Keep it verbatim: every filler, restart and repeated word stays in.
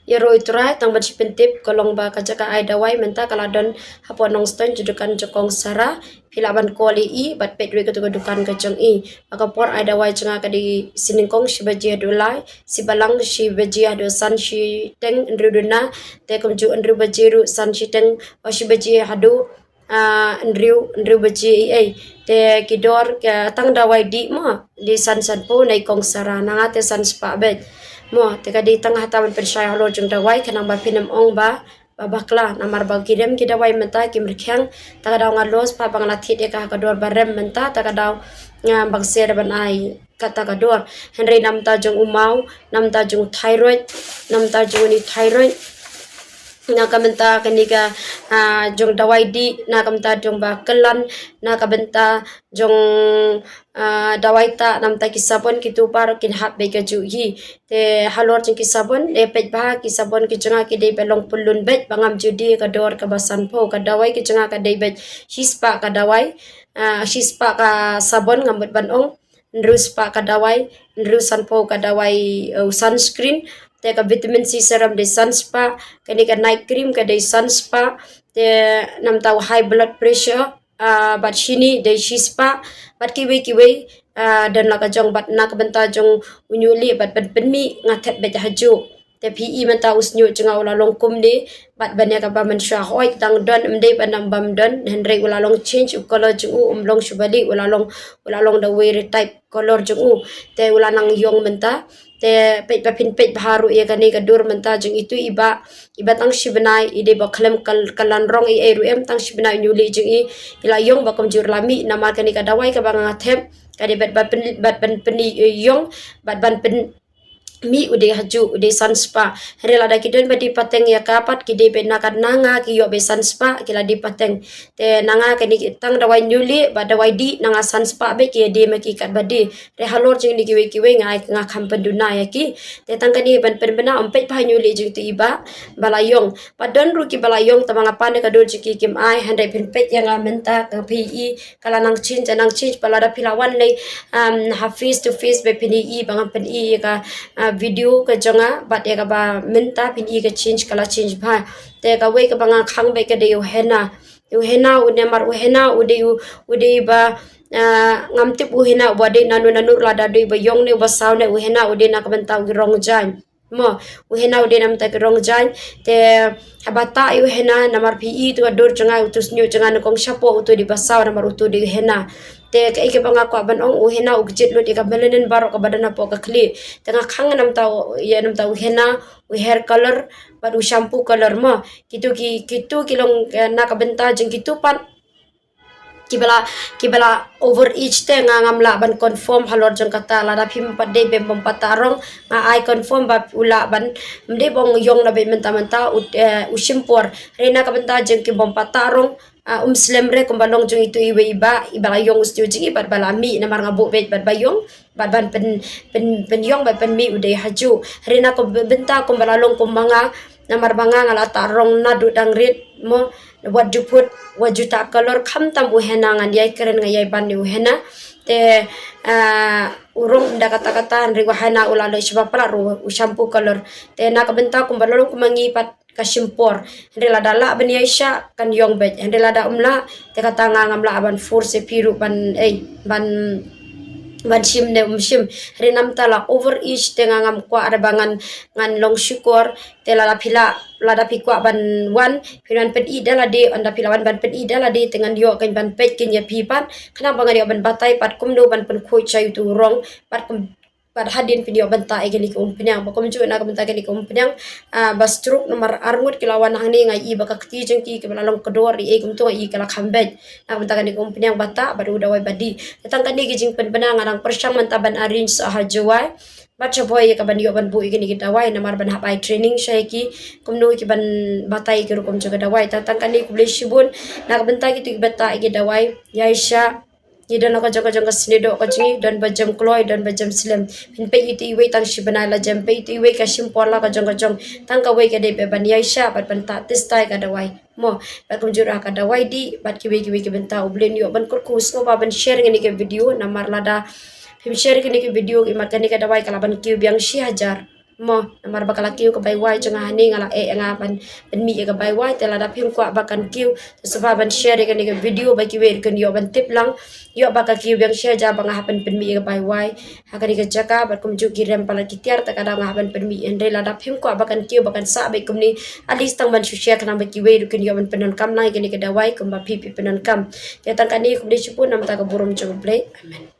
Ïaroh ïa u Trai, tang ban shu pyntip ka long ba ka jaka ai dawai mynta ka la don hapoh Nongstoiñ, jong dukan jong Kong Sara. Phi lah ban call ïa i bad peit ruh ïa katu ka dukan ka jong i. Ba ka por ai dawai jong nga ka dei shi nyngkong shi baje haduh lai, shi balang shi baje haduh san shiteng hynriew duna, te kumjuh hynriew baje ruh san shiteng, o shi baje haduh ah, hynriew, hynriew baje ei ei. Te ki dor ka tang dawai dih mo, dei san sanphew na i Kong Sara, na nga te san spah beit. Mo, te ka dei tang hata ban pynshai halor jong dawai, khnang ba phin ym ong ba, ba bakla, namar ba ki rem ki dawai mynta ki myrkhiang, ta ka daw nga los pat ba nga la thied ïa ka ha ka dor ba rem mynta, ta ka daw nga bang ser ban ai kata ka dor. Hynrei na ka bynta jong u maw, na ka bynta jong u thyroid, na ka bynta jong une u thyroid, na ka bynta kane ka, ah, jong dawai dih, na ka bynta jong ba kyllan, na ka bynta jong, ah, dawai tah, na ka bynta ki sabon, kitu baroh kin hap beit kajuh hi. Te halor jong ki sabon, eh, peit bha ki sabon ki jong nga ki dei beit long pyllun beit, ba ngam ju die ka dor kaba sanphew, ka dawai ki jong nga ka dei beit shispah ka dawai, ah, shispah ka sabon, ngam mut ban ong, hynriew spah ka dawai, hynriew sanphew ka dawai, eh, u sunscreen, te ka vitamin C serum dei san spah, kane ka night cream ka dei san spah, te na ka bynta u high blood pressure, ah, bad shini dei shispah, bad kiwei kiwei, ah, don la ka jong, bad na ka bynta jong u ñiuhlieh bad ban pynmih nga thep beit hajuh. Te phi i mynta u shñiuh jong nga u la long kumne, bad ban ïa kaba mynshuwa hooid dang don, ym dei ban ym bam don, hynrei u la long change u colour jong u, um long shu ba lieh, u la long, u la long da wei re type colour jong u. Te u la nang ïong mynta. Te peit ba phin peit bha ruh ïa kane ka dur mynta jong itu i bah, i bah tang shi bnai i dei ba khlem kal-, kyllan rong ei ei ruh em, tang shi bnai u ñiuhlieh jong i, i la ïong ba kumjuh la mih, namar kane ka dawai kaba nga thep ka dei bad, bad pyn-, bad ban pyn-, ïong, bad ban pyn-, mih u dei hajuh, u dei san spah. Hynrei lada ki don ba die pateng ïa ka pat ki dei beit na ka, na nga ki ïoh beit san spah, ki la die pateng. Te na nga kane ki tang dawai ñiuhlieh bad dawai dih, na nga san spah beit, ki ïa die ma ki katba die. Hynrei halor jong kine kiwei kiwei nga ai, nga kham pynduna ïa ki. Te tang kane ban pynbna, ym peit bha ñiuhlieh jong itu i bah ba la ïong. Bad don ruh kiba la ïong, tangba nga pan ïa ka dur jong ki kim ai, hynrei phin peit ïa nga mynta ka phi i, ka la nang change, nang change, bad lada phi la wan lei, um, ha face to face bad phin i, i ba ngam pyn-i ïa ka, uh, video ka jong nga, bad ïa kaba mynta phin i ka change, ka la change bha. Te kawei kaba nga khang beit ka dei u henna. U henna u, namar u henna u dei u, u dei ba, uh, ngam tip u henna uba dei nano nano, lada dei uba ïong ne uba saw ne, u henna u dei na ka bynta u rong jaiñ. Mo, u henna u dei na ka bynta ki rong jaiñ, te haba tah ïa u henna, namar phi i tu ka dur jong nga, utu shñiuh jong nga nyngkong shapoh utu dei ba saw, namar utu dei u henna. Te kaei kaba nga kwah ban ong, u henna u kjit lut ïa ka melanin baroh kaba don hapoh ka khlieh. Te nga khang na ka bynta u, ïa na ka bynta u henna, u hair color bad u shampoo color mo. Kitu ki, kitu ki long, eh, na ka bynta jong kitu pat kiba la, kiba la over age te nga ngam lah ban confirm halor jong kata. Lada phim pat dei bym pat tah rong, nga ai confirm ba u lah ban, ym dei ba ong ïong na beit mynta mynta, u, eh, u shim por. Hynrei na ka bynta jong ki bym pat tah rong, ah, um slem re kumba long jong itu iwei i bah, iba la ïong u shñiuh jong i bad ba la mih, namar nga buh beit bad ba ïong, bad ban pyn, pyn, pynïong bad pynmih u dei hajuh. Hynrei na ka bynta kumba la long kum ma nga, namar ba nga nga la tah rong naduh dang rit mo, wat ju put, wat ju tah color, khamtam u henna ngan ïai kren, nga ïai ban ïa u henna. Te, ah, u rong ynda katta katta, hynrei u henna u la leh shibun palat ruh u shampoo color. Te na ka bynta kumba la long kum ma ngi pat ka shim por. Hynrei lada lah ban ïaishah kan ïong beit. Hynrei lada um lah, te kata nga ngam lah ban force ïa phi ruh ban, eh, ban, ban shim ne um shim. Hynrei na ka bynta la over age te nga ngam kwah re ba ngan, ngan long shukor. Te lada phi lah, lada phi kwah ban wan, phin wan pyn-i da lade, ynda phi lah wan ban pyn-i da lade, te ngan ïoh kan ban peit kan ïa phi pat. Khnang ba ngan ïoh ban batai pat kumno ban pynkhuid sha utu u rong, pat kum, pat hadien phin ïoh ban tah ïa kane ka umphniang. Ba kumjuh na ka bynta kane ka umphniang, ah, ba stroke namar arngut ki la wan hangne, nga i ba ka kti jong ki kiba la long kdor, i kumto nga i ka la kham beit. Na ka bynta kane ka umphniang ba tah bad u dawai ba dih. Te tang kane ka jingpynbna nga dang pyrshang mynta ban arrange sa ha Jowai. Bad sha Bhoi ïa ka ban ïoh ban buh ïa kine ki dawai namar ban hap ai training sha ïa ki kumno ki ban batai ïa ki rukom jong ka dawai. Tang tang kane khublei shibun na ka bynta kitu kiba tah ïa ki dawai. Ïaishah. Ngi don la ka jong ka jong ka snieh doh ka jong ngi, don ba jem kloi, don ba jem slem. Phin peit itu iwei tang shi bnai la jem, peit itu iwei ka shim por la ka jong ka jong. Tang kawei ka dei ban ïaishah bad ban tah test ïa ka dawai. Mo, bad kumjuh ruh ka dawai dih bad kiwei kiwei ki bynta. U Blei un ïoh ban kyrkhu sngewbha ban share ïa kane ka video namar lada phim share ïa kane ka video, imat kane ka dawai ka lah ban kiew biang shi hajar. Mo, namar ba ka la kiew ka bai wai jong nga hangne, nga la eh nga ban pynmih ïa ka bai wai, te lada phim kwah ba kan kiew, te sngewbha ban share ïa kane ka video ba kiwei ruh kin ïoh ban tip lang. Ïoh ba ka kiew biang sha jaka ba nga hap ban pynmih ïa ka bai wai ha kane ka jaka, bad kumjuh ki rem palat ki tiar, te ka daw nga hap ban pynmih. Hynrei lada phim kwah ba kan kiew, ba kan sah beit kumne, at least tang ban shu share khnang ba kiwei ruh kin ïoh ban pyndonkam lang ïa kane ka dawai kumba phi phi pyndonkam. Te tang kane, khublei shibun, na ka bynta ka burom jong U Blei. Amen.